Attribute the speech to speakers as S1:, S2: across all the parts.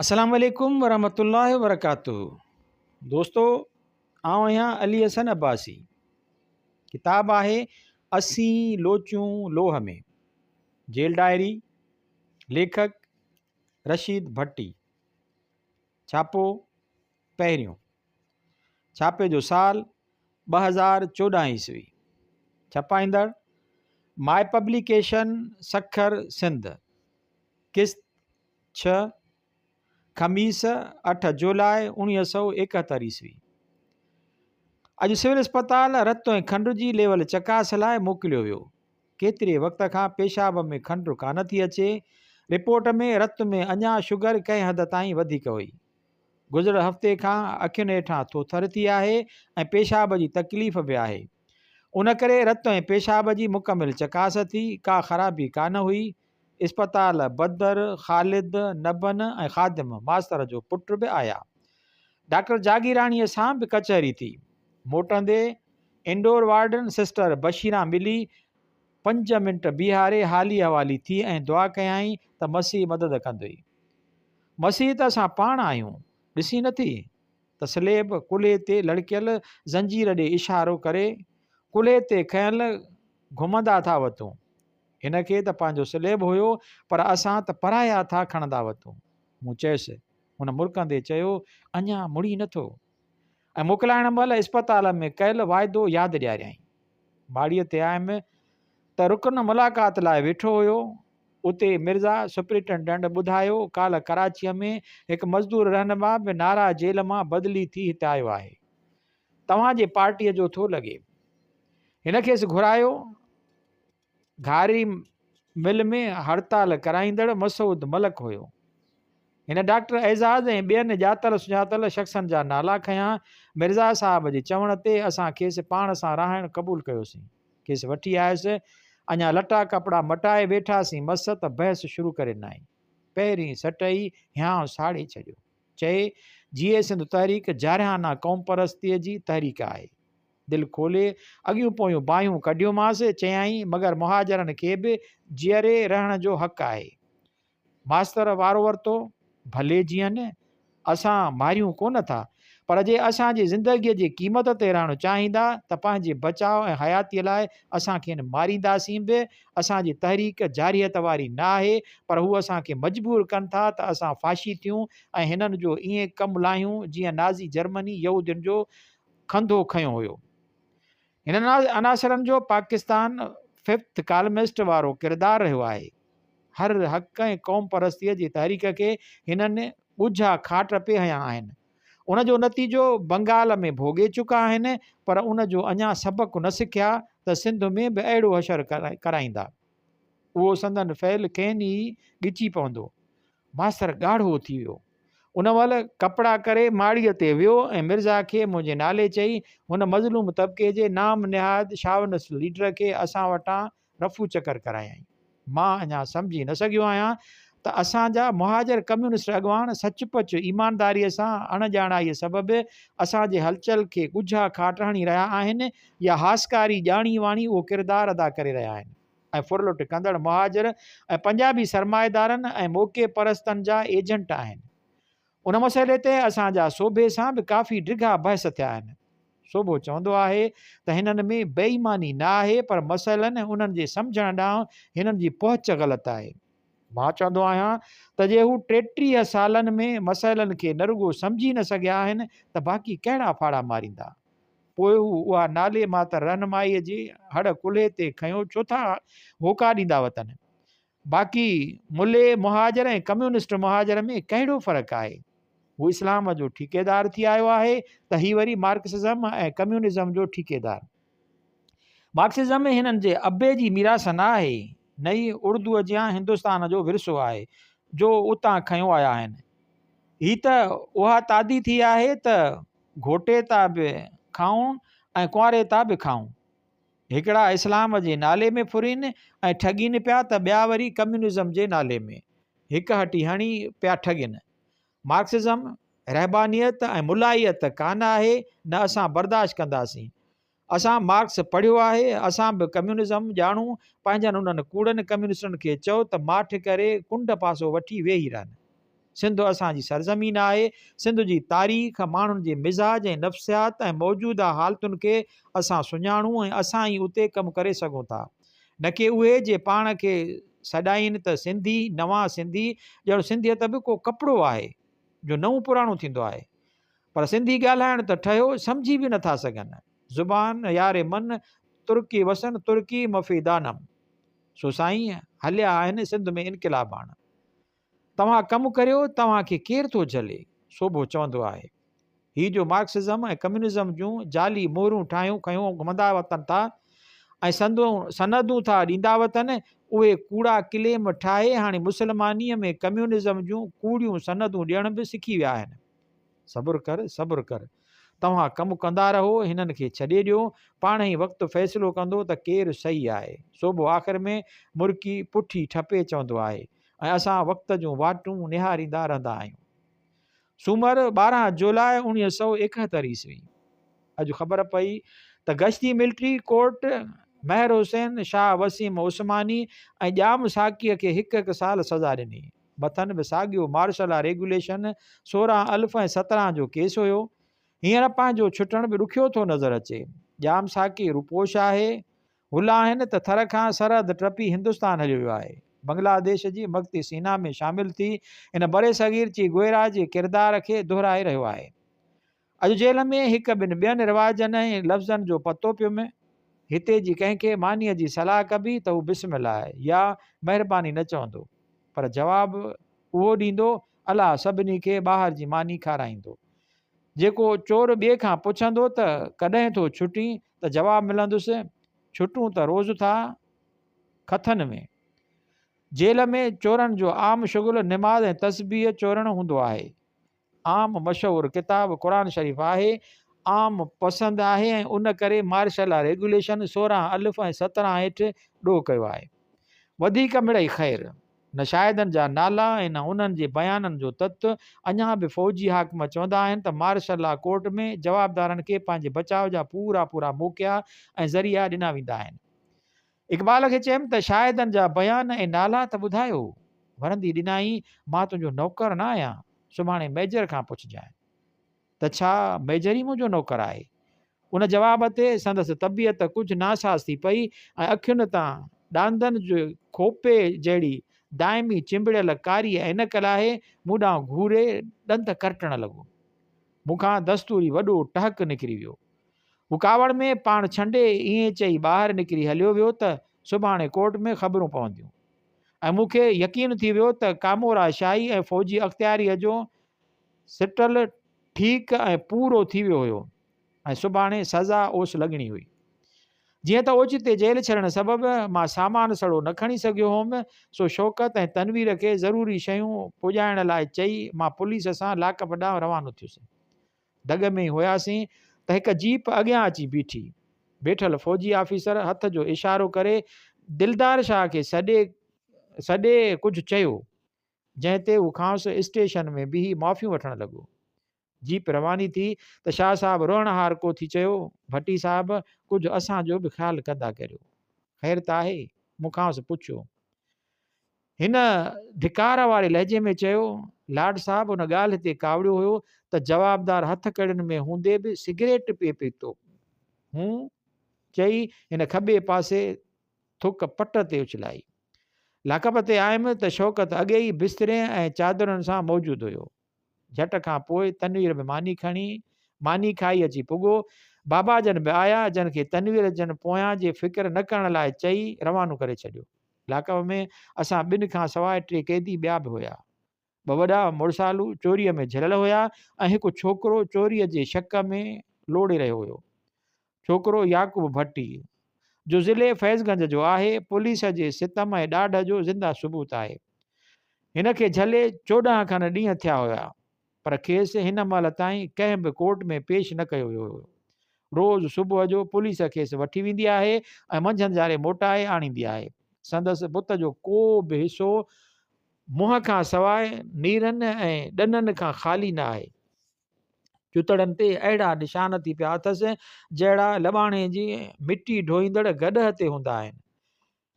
S1: السلام عليڪم ورحمة الله وبرڪاته دوستو آئون آهيان علي حسن عباسي ڪتاب آهي اسين لوچون لوهه ۾ جيل ڊائري ليکڪ رشيد ڀٽي ڇاپو پهريون ڇاپي جو سال 2014 عيسوي ڇپائيندڙ ماء پبليڪيشن سکر سنڌ قسط ڇهه، خميس اٺ جولاء 1971 عيسوي. اڄ سول اسپتال رت ۽ کنڊ جي ليول چڪاس لاء موڪليو ويو. ڪيتري وقت کان پيشاب ۾ کنڊ ڪانه ٿي اچي. رپورٽ ۾ رت ۾ اڃا شگر ڪنهن حد تائين وڌيڪ هئي. گذريل هفتي کان اکين هيٺان ٿوٿر ٿي آهي ۽ پيشاب جي تڪليف به آهي. ان ڪري رت ۽ پيشاب جي مڪمل چڪاس ٿي، ڪا خرابي ڪانه هئي. اسپتال بدر، خالد، نبن ۽ خادم ماستر جو پٽ به آيا. ڊاڪٽر جاگيراڻيء سان به ڪچهري ٿي. موٽندي انڊور وارڊن سسٽر بشيران ملي، پنج منٽ بيهاري حالي حوالي ٿي ۽ دعا ڪيائين ته مسيح مدد ڪندئي. مسيح ته اسان پاڻ آهيون، ڏسين نٿي ته سليب ڪلهي تي لڙڪيل زنجير ڏي اشارو ڪري، ڪلهي تي کنيل گهمندا ٿا وتون. هن کي ته پنهنجو سليب هيو پر اسان ته پرايا ٿا کڻندا وتون. مون چيس. هن مرڪندي چيو، اڃا مڙي نه ٿو. ۽ موڪلائڻ مهل اسپتال ۾ ڪيل واعدو ياد ڏياريائين. ماڙيء تي آيم ته رڪن ملاقات لاء ويٺو هيو. اتي مرزا سپرنٽنڊنٽ ٻڌايو، ڪالهه ڪراچيء ۾ هڪ مزدور رهنما به نارا جيل مان بدلي ٿي هت آيو آهي. توهان جي پارٽيء جو ٿو لڳي. هن کيس گهرايو. گهاري مل ۾ هڙتال ڪرائيندڙ مسعود ملڪ هيو. هن ڊاڪٽر اعزاز ۽ ٻين ڄاتل سڃاتل شخصن جا نالا کنيا. مرزا صاحب جي چوڻ تي اسان کيس پاڻ سان رهائڻ قبول ڪيوسين. کيس وٺي آيس. اڃا لٽا ڪپڙا مٽائي ويٺاسين مس ته بحث شروع ڪري ڏنائين. پهرين سٽ ئي هيانء ساڙي ڇڏيو. چئي، جيئي سنڌ تحريڪ جارحانه قومپرستيء جي تحريڪ آهي. دل کولي اڳيون پويون باهيون ڪڍيومانس، چيائين، مگر مهاجرن کي به جيئري رهڻ جو حق آهي. ماستر وارو ورتو، ڀلي جيئن، اسان ماريون ڪونه ٿا، پر جي اسان جي زندگيء جي قيمت تي رهڻ چاهيندا ته پنهنجي بچاء ۽ حياتيء لاء اسان کين مارينداسين به، اسان جي تحريڪ جارحيت واري نه آهي، پر هو اسان کي مجبور ڪن ٿا ته اسان فاشي ٿيون ۽ هنن جو ائين ڪم لاهيون جيئن نازي جرمني يهودين جو کنڌو کنيو هيو. هنن عناصرن جو پاڪستان ففٿ ڪالمسٽ وارو ڪردار رهيو آهي. هر حق ۽ قوم پرستيء جي تحريڪ کي هنن ڳجها کاٽ پئي هنيا آهن. ان جو نتيجو بنگال ۾ ڀوڳي چڪا آهن پر ان جو اڃا سبق نه سکيا ته سنڌ ۾ به اهڙو حشر ڪرائيندا. اهو سندن فعل کين ئي ڳچي پوندو. ماستر ڳاڙهو ٿي ويو. ان مهل ڪپڙا ڪري ماڙيء تي ويو ۽ مرزا کي منهنجي نالي چئي، هن مظلوم طبقي جي نام نهاد شاونس ليڊر کي اسان وٽان رفو چڪر ڪرايائين. مان اڃا سمجهي نه سگهيو آهيان ته اسان جا مهاجر ڪميونسٽ اڳواڻ سچ پچ ايمانداريء سان اڻ ڄاڻائيء سبب اسان جي هلچل کي ڳجها کاٽ هڻي رهيا آهن يا هاسڪاري ڄاڻي واڻي اهو ڪردار ادا ڪري رهيا آهن. ۽ ڦرلٽ ڪندڙ مهاجر ۽ پنجابي سرمائيدارن ۽ موقعي پرستن جا ايجنٽ آهن. ان مسئلي تي اسان جا سوڀي سان به ڪافي ڊگها بحث ٿيا آهن. سوڀو چوندو آهي ته هنن ۾ بي ايماني نه آهي پر مسئلن ۽ انهن جي سمجهڻ ڏانهن هنن جي پهچ غلط آهي. مان چوندو آهيان ته جي هو 33 سالن ۾ مسئلن کي نه رڳو سمجهي نه سگهيا آهن ته باقي ڪهڙا ڦاڙها ماريندا. پوء هو اها نالي ماتر رهنمائيء جي هڙ ڪلهي تي کنيو ڇو ٿا هوڪا ڏيندا وتن؟ باقي ملي مهاجر ۽ ڪميونسٽ مهاجر ۾ ڪهڙو فرق آهي؟ هو اسلام جو ٺيڪيدار ٿي آيو آهي ته هي وري مارڪسزم ۽ ڪميونزم جو ٺيڪيدار. مارڪسزم هنن جي ابي جي ميراث نه آهي، نه ئي اردوء جيان هندستان جو ورثو آهي، جو اتان کنيو آيا آهن. هي ته اها تعدي ٿي آهي ته گهوٽيتا به کائون ۽ ڪنواريتا به کائون. هڪڙا اسلام جي نالي ۾ ڦرين ۽ ٺڳين پيا ته ٻيا وري ڪميونزم جي نالي ۾ هڪ هٽي هڻي پيا ٺڳين. مارڪسزم، رهبانيت ۽ ملائيت ڪانه آهي نه اسان برداشت ڪنداسين. اسان مارڪس پڙهيو آهي، اسان به ڪميونزم ڄاڻون، پنهنجن انهن ڪوڙن ڪميونسٽن کي چئو ته ماٺ ڪري ڪنڊ پاسو وٺي ويهي رهن. سنڌ اسان جي سرزمين آهي. سنڌ جي تاريخ، ماڻهن جي مزاج ۽ نفسيات ۽ موجوده حالتن کي اسان سڃاڻون ۽ اسان ئي اتي ڪم ڪري سگهون ٿا. نه ڪي اهي جي پاڻ کي سڏائين ته سنڌي، نوان سنڌي، ڄڻ سنڌيت به ڪو ڪپڙو آهي، جو نئون پراڻو ٿيندو آهي. پر سنڌي ڳالهائڻ ته ٺهيو، سمجهي به نٿا سگهن. زبان يار من، ترڪي وسن ترڪي مفيدانم. سو سائين هليا آهن سنڌ ۾ انقلاب آڻڻ. توهان ڪم ڪريو، توهان کي ڪير ٿو جهلي؟ سوڀو چوندو آهي. هي جو مارڪسزم ۽ ڪميونزم جون جعلي مهرون ٺاهيون کنيو گهمندا وتن ٿا ۽ سندون ٿا ڏيندا وتن، اهي ڪوڙا ڪليم ٺاهي هاڻي مسلمانيء ۾ ڪميونزم جون ڪوڙيون سندون ڏيڻ به سکي ويا آهن. صبر ڪر، صبر ڪر. توهان ڪم ڪندا رهو، هنن کي ڇڏي ڏيو، پاڻهئي وقت فيصلو ڪندو ته ڪير صحيح آهي. سوڀو آخر ۾ مرڪي پٺي ٺپي چوندو آهي ۽ اسان وقت جون واٽون نهاريندا رهندا آهيون. سومر، 12 جولاء 1971 عيسوي. اڄ خبر پئي ته گشتي ملٽري ڪورٽ مهر حسين، شاهه وسيم عثماني ۽ ڄام ساقيء کي هڪ هڪ سال سزا ڏني. مٿن به ساڳيو مارشل لا ريگيوليشن 16 الف ۽ 17 جو ڪيس هيو. هينئر پنهنجو ڇٽڻ به ڏکيو ٿو نظر اچي. ڄام ساقي روپوش آهي. هل آهن ته ٿر کان سرحد ٽپي هندستان هليو ويو آهي. بنگلاديش جي مڪتي سينا ۾ شامل ٿي هن برصغير چي گويرا جي ڪردار کي دهرائي رهيو آهي. اڄ جيل ۾ هڪ ٻن ٻين رواجن ۽ لفظن جو پتو پيم. هتي جي ڪنهن کي مانيء جي صلاح ڪبي ته هو بسم الله يا مهرباني نه چوندو، پر جواب اهو ڏيندو، الله سڀني کي ٻاهر جي ماني کارائيندو. جيڪو چور ٻئي کان پڇندو ته ڪڏهن ٿو ڇٽين ته جواب ملندس، ڇٽون ته روز ٿا کٿن ۾. جيل ۾ چورن جو عام شغل نماز ۽ تسبيح چورڻ هوندو آهي. عام مشهور ڪتاب قرآن شريف آهي، عام پسند آهي ۽ ان ڪري مارشل لا ريگيوليشن 16 الف ۽ 17 هيٺ ڏوهه ڪيو آهي. وڌيڪ مڙئي خير. نه شاهدن جا نالا ۽ نه انهن جي بيانن جو تت، اڃا به فوجي حاڪم چوندا آهن ته مارشل لا ڪورٽ ۾ جوابدارن کي پنهنجي بچاء جا پورا پورا موقعا ۽ ذريعا ڏنا ويندا آهن. اقبال کي چيم ته شاهدن جا بيان ۽ نالا ته ٻڌايو. ورندي ڏنائين، مان تنهنجو نوڪر نه آهيان، سڀاڻي ميجر کان پڇجانء. ته ڇا ميجر ئي منهنجو نوڪر آهي؟ ان جواب تي سندس طبيعت ڪجهه ناساز ٿي پئي ۽ اکين تان ڏاندن جي کوپي جهڙي دائمي چنبڙيل ڪاري عينڪ لاهي مون ڏانهن گهوري ڏند ڪرٽڻ لڳو. مون کان دستوري وڏو ٽهڪ نڪري ويو. هو ڪاوڙ ۾ پاڻ ڇنڊي ائين چئي ٻاهر نڪري هليو ويو ته سڀاڻي ڪورٽ ۾ خبرون پونديون ۽ مون کي يقين ٿي ويو ته ڪامورا شاهي ۽ فوجي اختياريء جو سٽل ٺيڪ ۽ پورو ٿي ويو هيو ۽ سڀاڻي سزا اوس لڳڻي هئي. جيئن ته اوچتي جيل ڇڏڻ سبب مان سامان سڙو نه کڻي سگهيو هوم، سو شوڪت ۽ تنوير کي ضروري شيون پڄائڻ لاء چئي مان پوليس سان لاڪپ ڏانهن روانو ٿيس. دڳ ۾ ئي هياسين ته هڪ جيپ اڳيان اچي بيٺي. بيٺل فوجي آفيسر هٿ جو اشارو ڪري دلدار شاهه کي سڏي سڏي ڪجهه چيو، جنهن تي هو کانئس اسٽيشن ۾ بيهي معافيون وٺڻ لڳو. جيپ رواني ٿي ته شاهه صاحب روئڻهارڪو ٿي چيو، ڀٽي صاحب ڪجهه اسان جو به خيال ڪندا ڪريو. خير ته آهي؟ مون کانئس پڇيو. هن ڌڪار واري لهجي ۾ چيو، لاٽ صاحب ان ڳالهه تي ڪاوڙيو هيو ته جوابدار هٿڪڙين ۾ هوندي به سگريٽ پئي پيتو. هون چئي هن کٻي پاسي ٿڪ پٽ تي اڇلائي. لاڪپ تي آيم ته شوڪت اڳي ئي بستري ۽ چادرن سان موجود هيو. جهٽ کان پوء تنوير به ماني کڻي، ماني کائي اچي پڳو. بابا جن به آيا، جن کي تنوير جن پويان جي فڪر نه ڪرڻ لاء چئي روانو ڪري ڇڏيو. لاڪپ ۾ اسان ٻن کان سواء ٽي قيدي ٻيا به هيا. ٻه وڏا مڙسالو چوريء ۾ جهليل هيا ۽ هڪ ڇوڪرو چوريء جي شڪ ۾ لوڙي رهيو هيو. ڇوڪرو يعقوب ڀٽي، جو ضلعي فيض گنج جو آهي، پوليس جي ستم ۽ ڏاڍ جو زنده ثبوت آهي. هن کي جهلي 14 کن ڏينهن ٿيا هيا، پر کيس هن مهل تائين ڪنهن به ڪورٽ ۾ پيش نه ڪيو ويو هيو. روز صبح جو پوليس کيس وٺي ويندي آهي ۽ منجهند جاري موٽائي آڻيندي آهي. سندس بت جو ڪو به حصو منهن کان سواء نيرن ۽ ڏنن کان خالي نه آهي. چتڙن تي اهڙا نشان ٿي پيا اٿس، جهڙا لٻاڻي جي مٽي ڍوئيندڙ گڏهه تي هوندا آهن.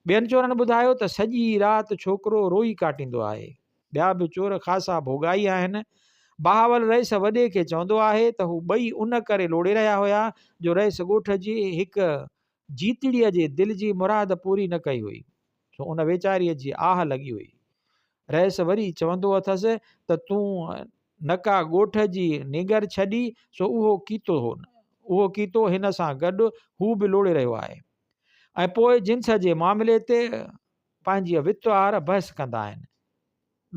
S1: ٻين چورن ٻڌايو ته سڄي رات ڇوڪرو روئي ڪاٽيندو آهي. ٻيا به چور خاصا ڀوڳائي آهن. بهاول رئيس وڏي کي چوندو آهي ته هو ٻئي ان ڪري لوڙي رهيا هيا جو رئيس ڳوٺ جي هڪ جيتڙيء جي دل جي مراد پوري نه ڪئي هئي، سو ان ويچاريء جي آهه لڳي هئي. رئيس وري چوندو اٿس ته تون نه ڪا ڳوٺ جي نينگر ڇڏي، سو اهو ڪيتو هو، اهو ڪيتو هن سان گڏ هو به لوڙي رهيو آهي. ۽ پوء جنس جي معاملي تي پنهنجيء وت آهر بحث ڪندا آهن.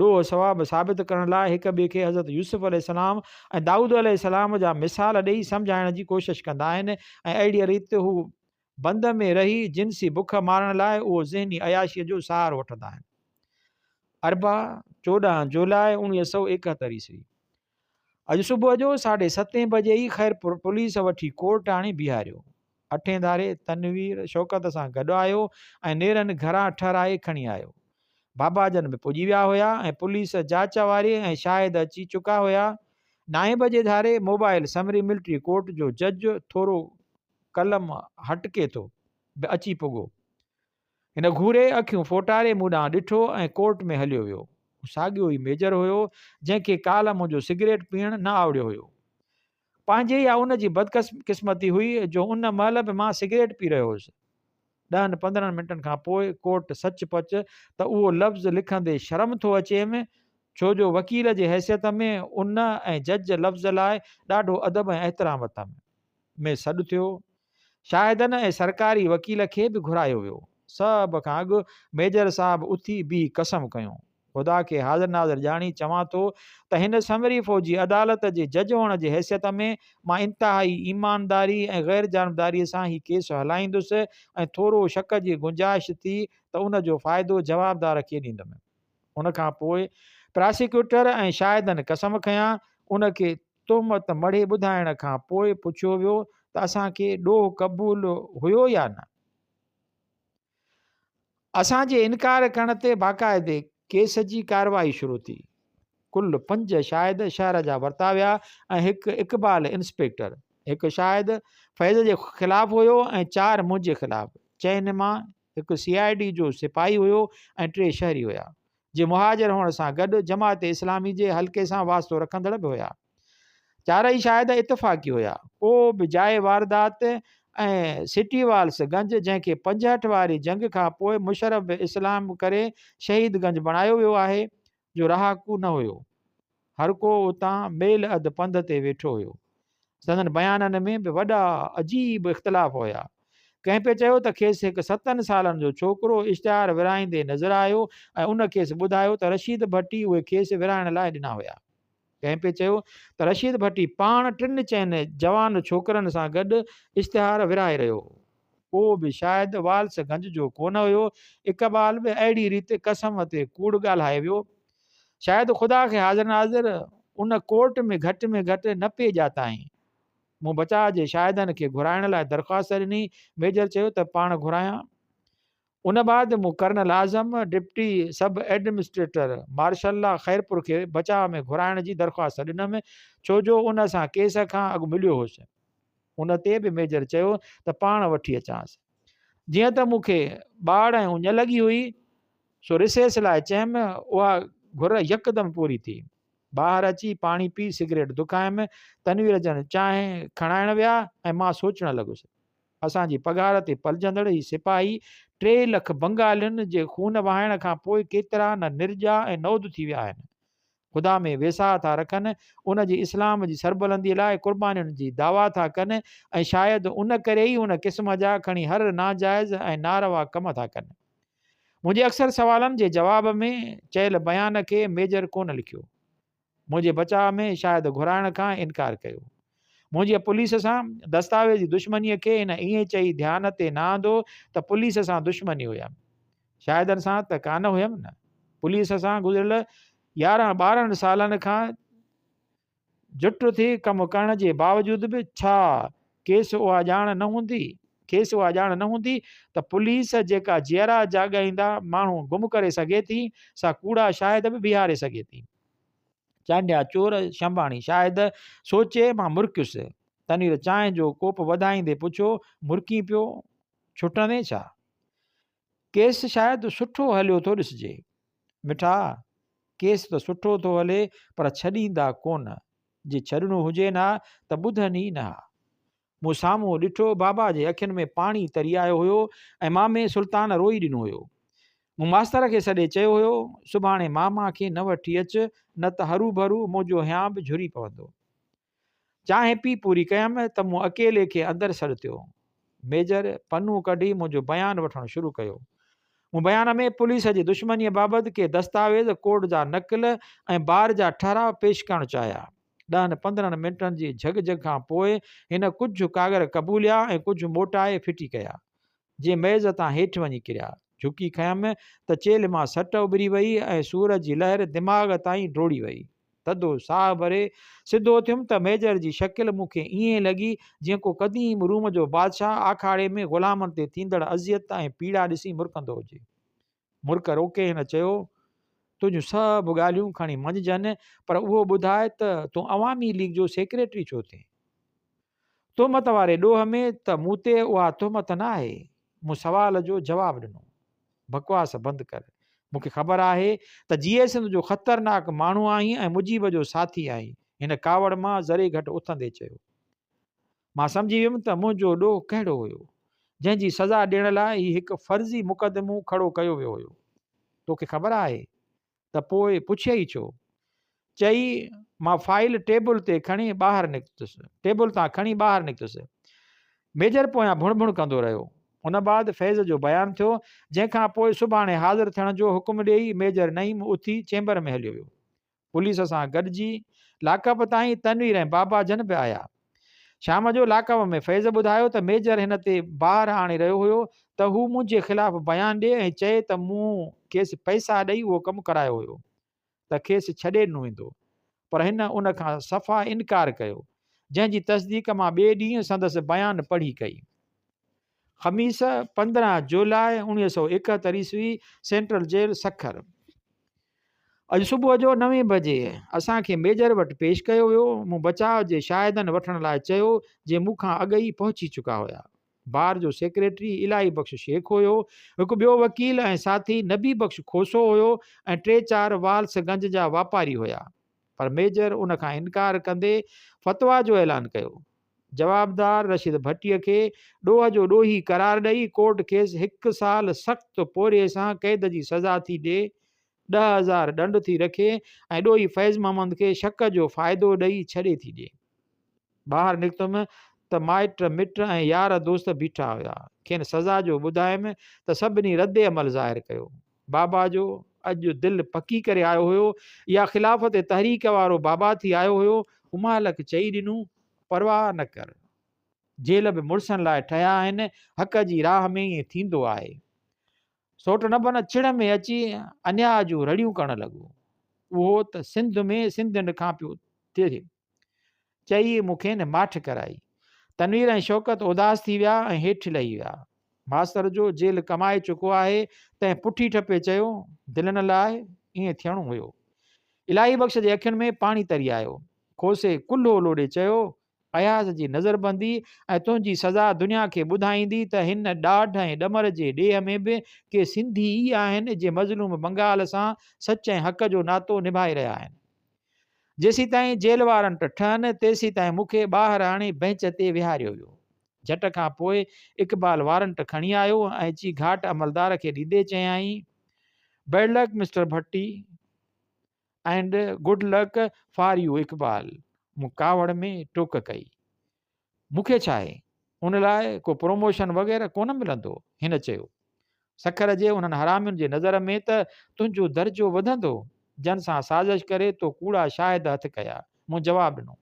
S1: ڏوهه ثواب ثابت ڪرڻ لاء هڪ ٻئي کي حضرت يوسف عليه السلام ۽ دائود عليه السلام جا مثال ڏيئي سمجهائڻ جي ڪوشش ڪندا آهن ۽ اهڙيء ريت هو بند ۾ رهي جنسي بک مارڻ لاء اهو ذهني عياشيء جو سهارو وٺندا آهن. اربع، 14 جولاء 1971 عيسوي. اڄ صبح جو ساڍي ستين بجي ئي خيرپور پوليس وٺي ڪورٽ آڻي بيهاريو. اٺين ڌاري تنوير شوڪت سان گڏ آيو ۽ نيرن گهران ٺهرائي کڻي آيو. بابا جن به پڄي ويا هيا ۽ پوليس جاچ واري ۽ شاهد اچي چڪا هيا. نائين بجي ڌاري موبائل سمري ملٽري ڪورٽ جو جج ٿورو قلم هٽڪي ٿو به اچي پڳو. هن گهوري اکيون ڦوٽاري مون ڏانهن ڏٺو ۽ ڪورٽ ۾ هليو ويو. هو ساڳيو ئي ميجر هيو، جنهن کي ڪالهه منهنجو سگريٽ پيئڻ نه آوڙيو هيو. پنهنجي يا ان جي بدقسمتي هئي جو ان مهل به مان سگريٽ پي رهيو هيس. ڏهن 15 منٽن کان پوء ڪورٽ سچ پچ ته اهو لفظ لکندي شرم ٿو اچيم، ڇو جو وڪيل جي حيثيت ۾ ان ۽ جج لفظ لاء ڏاڍو ادب ۽ احترام اٿم. ۾ سڏ ٿيو. شاهدن ۽ سرڪاري وڪيل کي به گهرايو ويو. سڀ کان اڳ ميجر صاحب اٿي بيهي قسم کنيو. خدا کي حاضر ناظر ڄاڻي چوان ٿو ته هن سمري فوجي عدالت جي جج هئڻ جي حيثيت ۾ مان انتهائي ايمانداري ۽ غير جانبداريء سان هي ڪيس هلائيندس ۽ ٿورو شڪ جي گنجائش ٿي ته ان جو فائدو جوابدار کي ڏيندم. ان کان پوء پراسيڪيوٽر ۽ شاهدن قسم کنيا. ان کي تهمت مڙهي ٻڌائڻ کان پوء پڇيو ويو ته اسان کي ڏوهه قبول هيو يا نه؟ اسان جي انڪار ڪرڻ تي باقاعدي ڪيس جي ڪارروائي شروع ٿي. ڪل پنج شاهد شهر جا ورتا ويا ۽ هڪ اقبال انسپيڪٽر. هڪ شاهد فيض جي خلاف هيو ۽ چار منهنجي خلاف. چئن مان هڪ سي I D جو سپاهي هيو ۽ ٽي شهري هيا. جي مهاجر هئڻ سان گڏ جماعت اسلامي جي حلقي سان واسطو رکندڙ به هيا. چارئي شاهد اتفاقي هيا. ڪو به جاء واردات ۽ سٽي والس گنج جنهن کي 65 واري جنگ کان پوء مشرف به اسلام ڪري شهيد گنج بڻايو ويو آهي، جو رهاڪو نه هيو. هر ڪو اتان ميل اڌ پنڌ تي ويٺو هيو. سندن بيانن ۾ به وڏا عجيب اختلاف هيا. ڪنهن پئي چيو ته کيس هڪ ستن سالن جو ڇوڪرو اشتهار ورهائيندي نظر آيو ۽ ان کيس ٻڌايو ته رشيد ڀٽي اهي کيس ورهائڻ لاء ڏنا هيا. ڪنهن پئي چيو ته رشيد ڀٽي پاڻ ٽن چئن جوان ڇوڪرن سان گڏ اشتهار ورهائي رهيو هو. ڪو به شاهد والس گنج جو ڪونه هيو. اقبال به اهڙي ريت قسم تي ڪوڙ ڳالهائي ويو. شايد خدا کي حاضر ناظر ان ڪورٽ ۾ گهٽ ۾ گهٽ نه پئي ڄاتائين. مون بچاء جي شاهدن کي گهرائڻ لاء درخواست ڏني. ميجر چيو ته پاڻ گهرايان. ان بعد مون colonel Azam, deputy sub administrator martial law Khairpur کي بچاء ۾ گهرائڻ جي درخواست ڏنم، ڇو جو ان سان ڪيس کان اڳ مليو هوس. ان تي به ميجر چيو ته پاڻ وٺي اچانس. جيئن ته مون کي ٻاڙ ۽ اڃ لڳي هئي، سو رسيس لاء چيم، اها گهر يڪدم پوري ٿي. ٻاهر اچي پاڻي پي سگريٽ دکايم، تنوير جن چانهه کڻائڻ ويا ۽ مان سوچڻ لڳس. اسان جي پگهار تي پلجندڙ هي سپاهي 3 لک بنگالين جي خون وهائڻ کان پوء ڪيترا نه نرڄا ۽ نود ٿي ويا آهن. خدا ۾ ويساهه ٿا رکن، ان جي اسلام جي سربلنديء لاء قربانين جي دعويٰ ٿا ڪن ۽ شايد ان ڪري ئي ان قسم جا کڻي هر ناجائز ۽ ناروا ڪم ٿا ڪن. منهنجي اڪثر سوالن جي جواب ۾ چيل بيان کي ميجر ڪونه لکيو. منهنجي بچاء ۾ شاهد گهرائڻ کان انڪار ڪيو. منهنجي پوليس سان دستاويزي دشمنيء کي هن ائين چئي ڌيان تي نه آندو ته پوليس سان دشمني هيم. شاهدن سان ته ڪانه هيم نه. پوليس سان گذريل 11 ٻارهن سالن کان جٽ ٿي ڪم ڪرڻ جي باوجود به ڇا کيس اها ڄاڻ نه هوندي کيس اها ڄاڻ نه هوندي ته پوليس جيڪا جيئرا جاڳائيندا ماڻهو گم ڪري سگهي ٿي سا ڪوڙا شاهد به بيهاري سگهي ٿي. چانڊيا چور شنباڻي شاهد سوچي مان مرڪيس. تنوير چانهه جو ڪوپ وڌائيندي پڇيو مرڪين پيو ڇٽندين ڇا؟ ڪيس شايد سٺو هليو ٿو ڏسجي. مٺا! ڪيس ته سٺو ٿو هلي پر ڇڏيندا ڪونه. جي ڇڏڻو هجين ها ته ٻڌن ئي نه ها. مون سامهون ڏٺو، بابا جي اکين ۾ پاڻي تري آيو هيو ۽ مامي سلطان روئي ڏنو هيو. مون ماستر کي سڏي چيو هيو، سڀاڻي ماما کي نه وٺي اچ، نه ته هروڀرو منهنجو هيانء به جهري پوندو. چانهه پي پوري ڪيم ته مون اڪيلي کي اندر سڏ ٿيو. ميجر پنو ڪڍي منهنجو بيان وٺڻ شروع ڪيو. مون بيان ۾ پوليس جي دشمنيء بابت ڪي دستاويز، ڪورٽ جا نقل ۽ بار جا ٺهراء پيش ڪرڻ چاهيا. ڏهن 15 منٽن جي جهڳ جهڳ کان پوء هن ڪجهه ڪاڳر قبوليا ۽ ڪجهه موٽائي ڦٽي ڪيا، جي ميز تان هيٺ وڃي ڪريا. جهڪي کنيم ته چيلهه مان سٽ اڀري وئي ۽ سور جي لهر دماغ تائين ڊوڙي وئي. ٿڌو ساهه ڀري سڌو ٿيم ته ميجر جي شڪل مون کي ائين لڳي جيئن ڪو قديم روم جو بادشاهه آکاڙي ۾ غلامن تي ٿيندڙ اذيت ۽ پيڙا ڏسي مرڪندو هجي. مرڪ روڪي هن چيو، تنهنجون سڀ ڳالهيون کڻي مڃجن پر اهو ٻڌاء ته تون عوامي ليگ جو سيڪريٽري ڇو ٿئين؟ تهمت واري ڏوهه ۾ ته مون تي اها تهمت نه آهي. مون سوال جو جواب ڏنو. بڪواس بند ڪر. مون کي خبر آهي ته جيئي سنڌ جو خطرناڪ ماڻهو آهين ۽ مجيب جو ساٿي آهين. هن ڪاوڙ مان ذري گهٽ اٿندي چيو. مان سمجهي ويم ته منهنجو ڏوهه ڪهڙو هيو، جنهن جي سزا ڏيڻ لاء هي هڪ فرضي مقدمو کڙو ڪيو ويو هيو. توکي خبر آهي ته پوء پڇيئي ڇو؟ چئي مان فائيل ٽيبل تي کڻي ٻاهر نڪتس. ٽيبل تان کڻي ٻاهر نڪتس. ميجر پويان ڀڻ ڀڻ ڪندو رهيو. ان بعد فيض جو بيان ٿيو، جنهن کان پوء سڀاڻي حاضر ٿيڻ جو حڪم ڏيئي ميجر نعيم اٿي چيمبر ۾ هليو ويو. پوليس سان گڏجي لاڪپ تائين تنوير ۽ بابا جن به آيا. شام جو لاڪپ ۾ فيض ٻڌايو ته ميجر هن تي بار آڻي رهيو هيو ته هو منهنجي خلاف بيان ڏي ۽ چئي ته مون کيس پئسا ڏئي اهو ڪم ڪرايو هيو ته کيس ڇڏي ڏنو ويندو پر هن ان کان صفا انڪار ڪيو جنهن جي تصديق مان ٻئي ڏينهن سندس بيان پڙهي ڪئي. خميس 15 جولاء 1971 عيسوي سينٽرل جيل سکر. اڄ صبح جو نوين بجي اسان کي ميجر وٽ پيش ڪيو ويو. مون بچاء جي شاهدن وٺڻ لاء چيو جي مون کان اڳ ئي پهچي چڪا هيا. بار جو سيڪريٽري الاهي بخش شيخ هيو، هڪ ٻيو وڪيل ۽ ساٿي نبي بخش کوسو هيو ۽ ٽي چار والس گنج جا واپاري هيا. پر ميجر ان کان انڪار ڪندي فتويٰ جو اعلان ڪيو. جوابدار رشيد ڀٽي کي ڏوهه جو ڏوهي قرار ڏئي ڪورٽ کيس هڪ سال سخت پورهيي سان قيد جي سزا ٿي ڏي، 10,000 ڏنڊ ٿي رکي ۽ ڏوهي فيض محمد کي شڪ جو فائدو ڏئي ڇڏي ٿي ڏي. ٻاهر نڪتم ته مائٽ مٽ ۽ يار دوست بيٺا هيا. کين سزا جو ٻڌايم ته سڀني رد عمل ظاهر ڪيو. بابا جو اڄ دل پڪي ڪري آيو هيو يا خلافت تحريڪ وارو بابا ٿي آيو هيو، امالڪ چئي ڏنو، پرواهه نه ڪر. جيل به مڙسن لاء ٺهيا آهن، حق جي راهه ۾ ائين ٿيندو آهي. سوٽ نبن چڙ ۾ اچي انياء جون رڙيون ڪرڻ لڳو. اهو ته سنڌ ۾ سنڌين کان پيو ٿئي. چئي مون کين ماٺ ڪرائي. تنوير ۽ شوڪت اداس ٿي ويا ۽ هيٺ لهي ويا. ماستر جو جيل ڪمائي چڪو آهي، تنهن پٺي ٺپي چيو، دل نه لاهه، ائين ٿيڻو هيو. الاهي بخش جي اکين ۾ پاڻي تري آيو. کوسي ڪلهو لوڏي چيو، اياز جي نظربندي ۽ تنهنجي سزا دنيا کي ٻڌائيندي ته هن ڏاڍ ۽ ڏمر جي ڏيهه ۾ به ڪي سنڌي ئي آهن جي مظلوم بنگال سان سچ ۽ حق جو ناتو نڀائي رهيا آهن. جيسيتائين جيل وارنٽ ٺهن، تيسيتائين مون کي ٻاهر آڻي بئنچ تي ويهاريو ويو. جهٽ کان پوء اقبال وارنٽ کڻي آيو ۽ اچي گهاٽ عملدار کي ڏيندي چيائين، bad luck mister Bhatti and good luck for you Iqbal. مون ڪاوڙ ۾ ٽوڪ ڪئي. مون کي ڇا آهي؟ ان لاء ڪو پروموشن وغيره ڪونه ملندو؟ هن چيو. سکر جي انهن حرامين جي نظر ۾ ته تنهنجو درجو وڌندو، جن سان سازش ڪري تو ڪوڙا شاهد هٿ ڪيا. مون جواب ڏنو.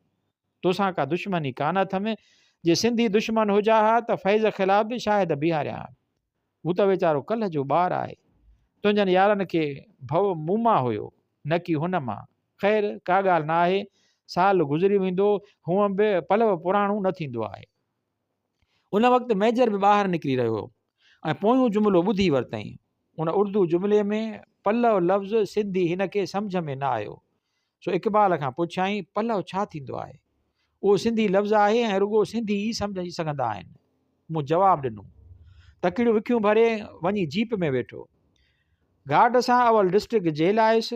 S1: توسان ڪا دشمني ڪانه اٿم. جي سنڌي دشمن هجان ها ته فيض خلاف به شاهد بيهاريان ها. هو ته ويچارو ڪلهه جو ٻار آهي. تنهنجن يارن کي ڀؤ مون مان هيو، نه ڪي هن مان. خير، ڪا ڳالهه نه آهي. سال گذري ويندو، هونئن به پلئه پراڻو نه ٿيندو آهي. ان وقت ميجر به ٻاهر نڪري رهيو هو ۽ پويون جملو ٻڌي ورتائين. ان اردو جملي ۾ پلئه لفظ سنڌي هن کي سمجهه ۾ نه آيو. سو اقبال کان پڇيائين، پلئه ڇا ٿيندو آهي؟ اهو سنڌي لفظ آهي ۽ رڳو سنڌي ئي سمجهي سگهندا آهن. مون جواب ڏنو. تڪڙيون وکيون ڀري وڃي جيپ ۾ ويٺو. گارڊ سان اول ڊسٽرڪٽ جيل آيس.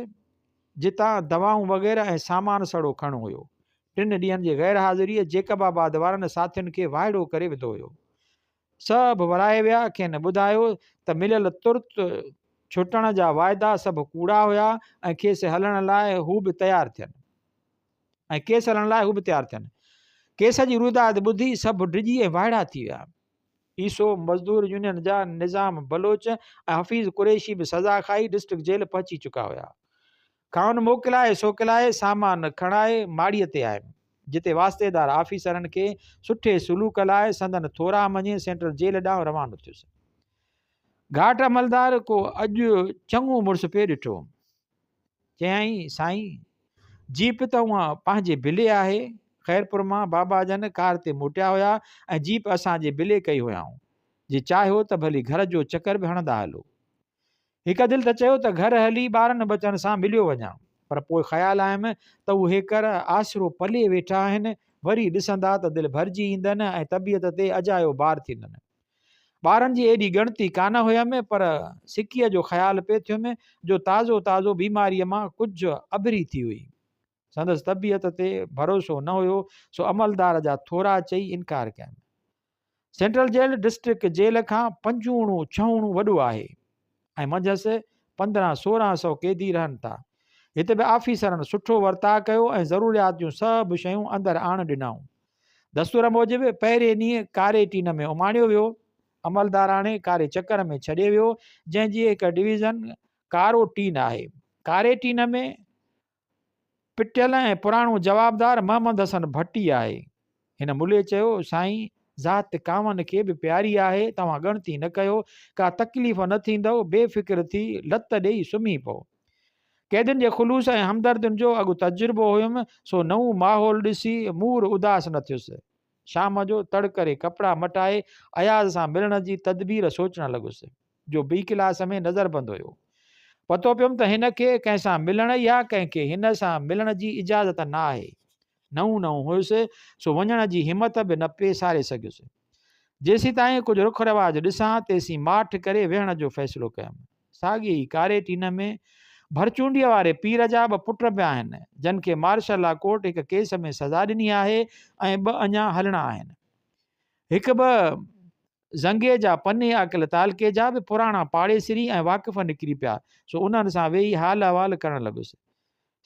S1: جتان دوائون وغيره ۽ سامان سڙو کڻڻو هيو. ٽن ڏينهن جي غير حاضريء جيڪب آباد وارن ساٿين کي وائڙو ڪري وڌو هيو. سڀ ورائي ويا، کين ٻڌايو ته مليل ترت ڇٽڻ جا واعدا سڀ ڪوڙا هيا ۽ کيس هلڻ لاء هو به تيار ٿين. ۽ ڪيس هلڻ لاء هو به تيار ٿين. ڪيس جي روئداد ٻڌي سڀ ڊڄي ۽ وائڙا ٿي ويا. عيسو مزدور يونين جا نظام بلوچ ۽ حفيظ قريشي به سزا کائي ڊسٽرڪٽ جيل پهچي چڪا هيا. کانئن موڪلائي سوڪلائي سامان کڻائي ماڙيء تي آيم، جتي واسطيدار آفيسرن کي سٺي سلوڪ لاء سندن ٿورا مڃي سينٽرل جيل ڏانهن روانو ٿيس. گهاٽ عملدار ڪو اڄ چڱو مڙس پئي ڏٺو. چيائين، سائين! جيپ ته هونء پنهنجي بلي آهي. خيرپور مان بابا جن ڪار تي موٽيا هيا ۽ جيپ اسان جي بلي ڪئي هيائون. جي چاهيو ته ڀلي گهر جو چڪر به هڻندا هلو. هڪ دل ته چيو ته گهر هلي ٻارن ٻچن سان مليو وڃان، پر پوء خيال آيم ته هو هيڪر آسرو پلي ويٺا آهن، وري ڏسندا ته دل ڀرجي ايندن ۽ طبيعت تي اجايو بار ٿيندن. ٻارن جي ايڏي ڳڻتي ڪانه هيم پر سڪيء جو خيال پئي ٿيم جو تازو تازو بيماريء مان ڪجهه اڀري ٿي هئي. سندس طبيعت تي ڀروسو نه هيو سو عملدار جا ٿورا چئي انڪار ڪيم. سينٽرل جيل ڊسٽرڪٽ جيل کان پنجوڻو ڇهوڻو وڏو آهي. ۽ منجهس 15 16 سئو قيدي رهن ٿا. هت به آفيسرن سٺو ورتاء ڪيو ۽ ضروريات جون سڀ شيون اندر آڻ ڏنائون. دستور موجب پهرين ڏينهن ڪاري ٽين ۾ اماڻيو ويو. عملدار آڻي ڪاري چڪر ۾ ڇڏي ويو، جنهن جي هڪ ڊويزن ڪارو ٽين آهي. ڪاري ٽين ۾ پٽيل ۽ پراڻو جوابدار محمد حسن ڀٽي آهي. هن ملي چيو، سائين، ذات ڪانون کي به پياري آهي، توهان ڳڻتي نه ڪيو، ڪا تڪليف نه ٿيندؤ، بي فڪر ٿي لت ڏيئي سمهي پئو. قيدين جي خلوص ۽ همدردين جو اڳ تجربو هيم، سو نئون ماحول ڏسي مور اداس نه ٿيس. شام جو تڙ ڪري ڪپڙا مٽائي اياز سان ملڻ جي تدبير سوچڻ لڳس. جو بي ڪلاس ۾ نظربند هيو. پتو پيم ته هن کي ڪنهن سان ملڻ يا ڪنهن کي هن سان ملڻ جي اجازت نه آهي. نئون نئون هيس سو وڃڻ جي همت به نه پئي ساري سگهيس. جيسيتائين ڪجهه رخ رواج ڏسان تيسين ماٺ ڪري ويهڻ جو فيصلو ڪيم. ساڳي ئي ڪاري ٽين ۾ ڀرچونڊيء واري پير جا ٻه پٽ به آهن، جن کي مارشل لا ڪورٽ هڪ ڪيس ۾ سزا ڏني آهي ۽ ٻه اڃا هلڻا آهن. هڪ ٻه زنگي جا پني عاقل تعلقي جا به پراڻا پاڙيسري ۽ واقف نڪري پيا، سو انهن سان ويهي حال احوال ڪرڻ لڳس.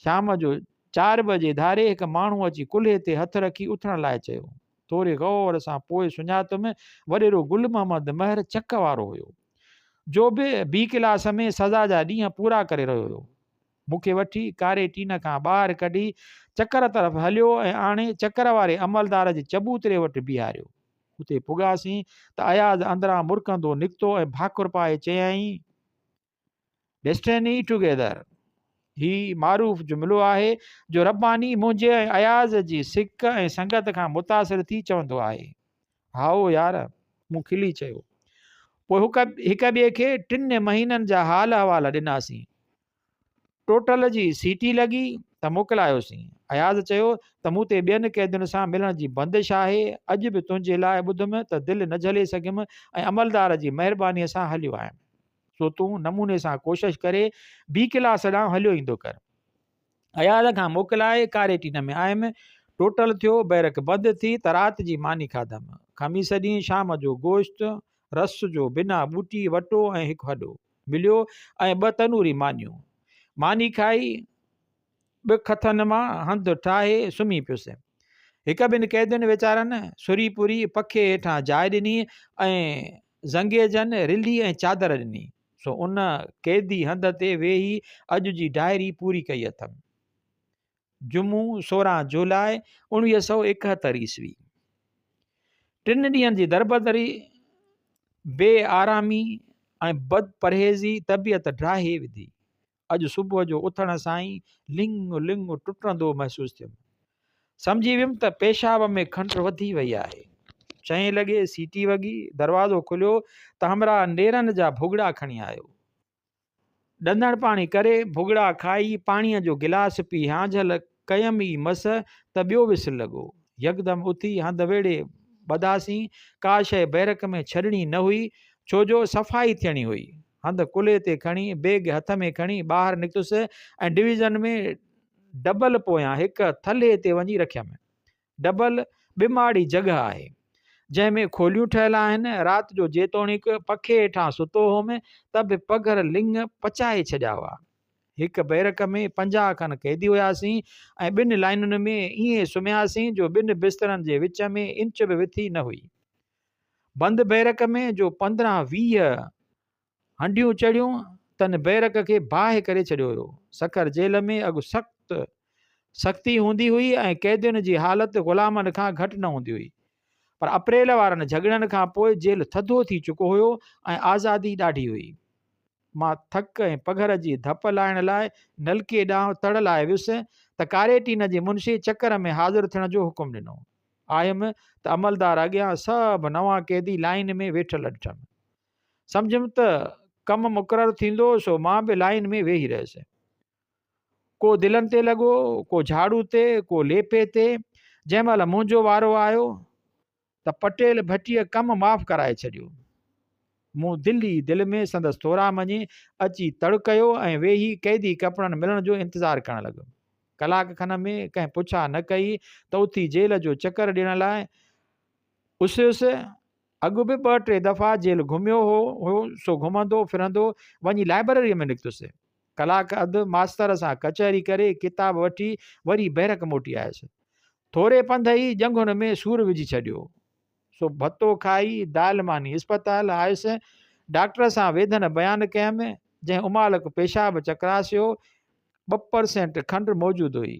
S1: شام جو چار بجي ڌاري هڪ ماڻهو اچي ڪلهي تي هٿ رکي اٿڻ لاء چيو. ٿوري غور سان پوء سڃاتم، وڏيرو گل محمد مهر چڪ وارو هيو، جو به بي ڪلاس ۾ سزا جا ڏينهن پورا ڪري رهيو هيو. مون کي وٺي ڪاري ٽين کان ٻاهر ڪڍي چڪر طرف هليو ۽ آڻي چڪر واري عملدار جي چبوتري وٽ بيهاريو. اتي پڳاسين ته اياز اندران مرڪندو نڪتو ۽ ڀاڪر پائي چيائين، Destiny Together هي معروف جملو آهي جو رباني منهنجي ۽ اياز جي سڪ ۽ سنگت کان متاثر ٿي چوندو آهي. هائو يار! مون کلي چيو. پوء هڪ ٻئي کي ٽن مهينن جا حال احوال ڏناسين. ٽوٽل جي سيٽي لڳي ته موڪلايوسين. اياز چيو ته مون تي ٻين قيدين سان ملڻ جي بندش آهي، اڄ به تنهنجي لاء ٻڌم ته دل نه جهلي سگهيم ۽ عملدار جي مهربانيء سان هليو آيم. سو تون نموني سان ڪوشش ڪري بي ڪلاس ڏانهن هليو ايندو ڪر. اياز کان موڪلائي ڪاري ٽين ۾ آيم. ٽوٽل ٿيو، بئرڪ بند ٿي ته رات جي ماني کاڌم. خميس ڏينهن شام جو گوشت، رس جو بنا ٻوٽي، وٽو ۽ هڪ هڏو. مليو ۽ ٻه تنوري مانيون. ماني کائي ٻه کٿن مان هنڌ ٺاهي سمهي پيس. هڪ ٻن قيدين ويچارن سري پوري پکي هيٺان جاء ڏني ۽ زنگيجن رلي ۽ چادر ڏني. سو ان قيدي هنڌ تي ويهي اڄ جي ڊائري پوري ڪئي اٿم. جمعو 16 جولاء 1971 عيسوي. ٽن ڏينهن جي دربدري، بي آرامي ۽ بد پرهيزي طبيعت ڊاهي وڌي. اڄ صبح جو اٿڻ سان ئي لڱ لڱ ٽٽندو محسوس ٿيم. سمجهي ويم ته پيشاب ۾ کنڊ وڌي وئي آهي. چئين لڳي سيٽي وڳي، دروازو کليو ته همراهه نيرن جا ڀڳڙا کڻي آيو. ڏندڻ پاڻي ڪري، ڀڳڙا کائي، پاڻيء جو گلاس پي هانجهل ڪيم ئي مس ته ٻيو وسل لڳو. يڪدم اٿي هنڌ ويڙهي ٻڌاسين. ڪا شيء بئرڪ ۾ ڇڏڻي نه هئي، ڇو جو صفائي ٿيڻي هئي. هنڌ ڪلهي تي کڻي، بيگ هٿ ۾ کڻي ٻاهر نڪتس ۽ ڊويزن ۾ ڊبل پويان هڪ ٿلهي تي وڃي رکيم. ڊبل ٻه ماڙي جڳهه آهي، جنهن ۾ کوليون ٺهيل آهن. رات جو جيتوڻيڪ پکي هيٺان ستو هوم ته به پگهر لڱ پچائي ڇڏيا هئا. هڪ بئرڪ ۾ 50 کن قيدي هياسين ۽ ٻن لائينن ۾ ائين سمهياسين جو ٻن بسترن جي وچ ۾ انچ به وٿي نه هئي. بند بئرڪ ۾ جو 15 20 هنڊيون چڙهيون، تن بئرڪ کي باهه ڪري ڇڏيو هيو. سکر جيل ۾ اڳ سخت سختي هوندي هئي ۽ قيدين جي حالت غلامن کان گهٽ نه هوندي هئي. پر اپريل وارن جهڳڙن کان پوء جيل ٿڌو ٿي چڪو هيو ۽ آزادي ڏاڍي هئي. مان ٿڪ ۽ پگهر جي ڌپ لاهڻ لاء نلڪي ڏانهن تڙ لاء ويس ته ڪاريٽين جي منشي چڪر ۾ حاضر ٿيڻ جو حڪم ڏنو. آيم ته عملدار اڳيان سڀ نوان قيدي لائين ۾ ويٺل ڏٺم. سمجهيم ته ڪم مقرر ٿيندو سو مان به لائين ۾ ويهي رهيس. ڪو دلن تي لڳو، ڪو جهاڙو تي، ڪو ليپي تي. جنهن مهل منهنجو وارو آيو ته پٽيل ڀٽيء ڪم معاف ڪرائي ڇڏيو. مون دل ئي دل ۾ سندس ٿورا مڃي اچي تڙ ڪيو ۽ ويهي قيدي ڪپڙن ملڻ جو انتظار ڪرڻ لڳم. ڪلاڪ کن ۾ ڪنهن پڇا نه ڪئي ته اٿي جيل جو چڪر ڏيڻ لاء اسهيس. اڳ به ٻه ٽي دفعا جيل گهميو هو سو گهمندو ڦرندو وڃي لائبرريء ۾ نڪتس. ڪلاڪ اڌ ماستر سان ڪچهري ڪري ڪتاب وٺي وري بئرڪ موٽي آيس. ٿوري پنڌ ئي ڄنگهن ۾ سور وجهي ڇڏيو. سو ڀتو کائي دال ماني اسپتال آيس. ڊاڪٽر سان ويڌن بيان ڪيم، جنهن امالڪ پيشاب چڪراسيو. 2% کنڊ موجود هئي.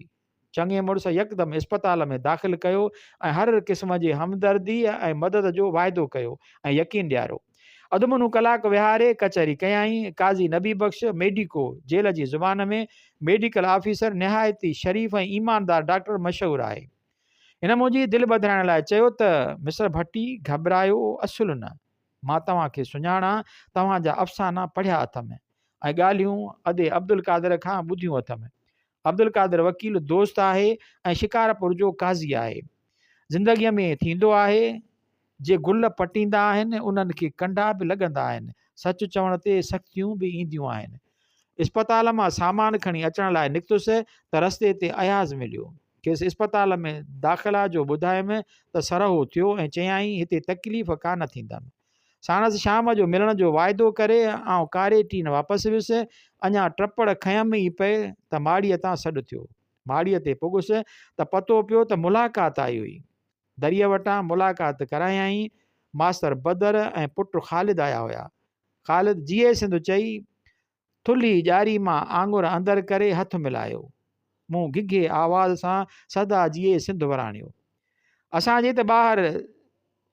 S1: چڱي مڙس يڪدم اسپتال ۾ داخل ڪيو ۽ هر قسم جي همدرديء ۽ مدد جو واعدو ڪيو ۽ يقين ڏياريو. اڌ منو ڪلاڪ ويهاري ڪچهري ڪيائين. قاضي نبي بخش ميڊيڪو، جيل جي زبان ۾ ميڊيڪل آفيسر، نهايت ئي شريف ۽ ايماندار ڊاڪٽر مشهور آهي. هن منهنجي دل ٻڌرائڻ لاء چيو ته، مسٽر ڀٽي، گهٻرايو اصل نه. مان توهان کي سڃاڻان، توهان جا افسانا پڙهيا اٿم ۽ ڳالهيون ادي عبدالقادر کان ٻڌيون اٿم. عبدالقادر وڪيل دوست آهي ۽ شڪارپور جو قاضي آهي. زندگيء ۾ ٿيندو آهي، جي گل پٽيندا آهن، انهن کي ڪنڊا به لڳندا آهن، سچ چوڻ تي سختيون به اينديون آهن. اسپتال مان سامان کڻي اچڻ لاء نڪتس ته رستي تي اياز مليو. کيس اسپتال ۾ داخلا جو ٻڌايم ته سرهو ٿيو ۽ چيائين هتي تڪليف ڪانه ٿيندم. ساڻس شام جو ملڻ جو واعدو ڪري آئون ڪاري ٽين واپس ويس. اڃا ٽپڙ کنيم ئي پئي ته ماڙيء تان سڏ ٿيو. ماڙيء تي پڳس ته پتو پيو ته ملاقات آئي هئي. دريء وٽان ملاقات ڪرايائين. ماستر بدر ۽ پٽ خالد آيا هيا. خالد جيئي سنڌ چئي ٿلهي ڄاري مان آڱر اندر ڪري هٿ ملايو. مون گهگهي آواز سان سدا جيئي سنڌ وراڻيو. اسان جي ته ٻاهر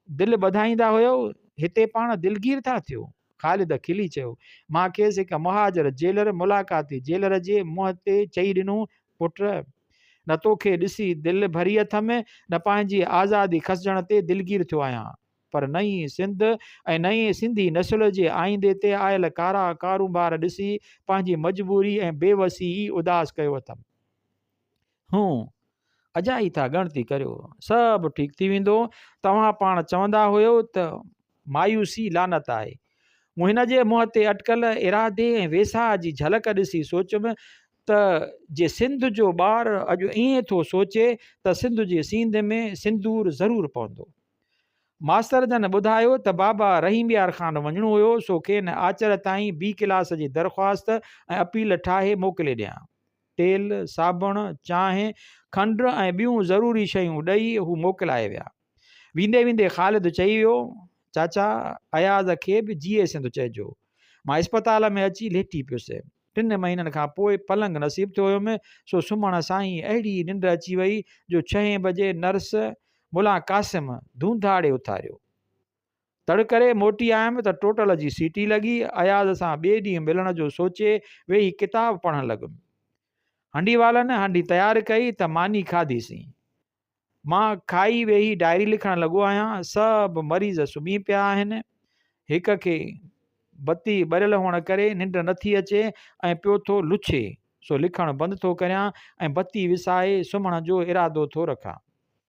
S1: دل ٻڌائيندا هيؤ، هتي پاڻ دلگير ٿا ٿيو. خالد کلي چيو. مان کيس هڪ مهاجر جيلر، ملاقاتي جيلر جي منهن تي چئي ڏنو، پٽ! نه توکي ڏسي دل ڀري اٿم، نه پنهنجي آزادي کسجڻ تي دلگير ٿيو آهيان. پر نئين سنڌ ۽ نئين سنڌي نسل جي آئيندي تي آيل ڪارا ڪارونڀار ڏسي پنهنجي مجبوري ۽ بي وسي ئي اداس ڪيو اٿم. هون، اجائي ٿا ڳڻتي ڪريو، سڀ ٺيڪ ٿي ويندو. توهان پاڻ چوندا هيو ته مايوسي لعنت آهي. مون هن جي منهن تي اٽڪل ارادي ۽ ويساهه جي جهلڪ ڏسي سوچيم ته جي سنڌ جو ٻار اڄ ائين ٿو سوچي ته سنڌ جي سينڌ ۾ سندور ضرور پوندو. ماستر جن ٻڌايو ته بابا رحيم يار خان وڃڻو هيو سو کين آچر تائين بي ڪلاس جي درخواست ۽ اپيل ٺاهي موڪلي ڏيان. تيل، صابڻ، چانهه، کنڊ ۽ ٻيون ضروري شيون ڏئي هو موڪلائي ويا. ويندي ويندي خالد چئي ويو، چاچا اياز کي به جيئي سنڌ چئجو. مان اسپتال ۾ اچي ليٽي پيس. ٽن مهينن کان پوء پلنگ نصيب ٿيو هيم سو سمهڻ سان ئي اهڙي ننڊ اچي وئي جو ڇهين بجي نرس ملان قاسم ڌونڌاڙي اٿاريو. تڙ ڪري موٽي آيم ته ٽوٽل جي سيٽي لڳي. اياز سان ٻئي ڏينهن ملڻ جو سوچي ويهي ڪتاب پڙهڻ لڳم. هنڊيوالن هنڊي تيار ڪئي ته ماني کاڌيسين. مان کائي ويهي ڊائري لکڻ لڳو آهيان. سڀ مريض سمهي پيا آهن. هڪ کي بتي ٻريل هئڻ ڪري ننڊ نٿي اچي ۽ پيو ٿو لڇي. سو لکڻ بند ٿو ڪريان ۽ بتي وسائي سمهڻ جو ارادو ٿو رکان.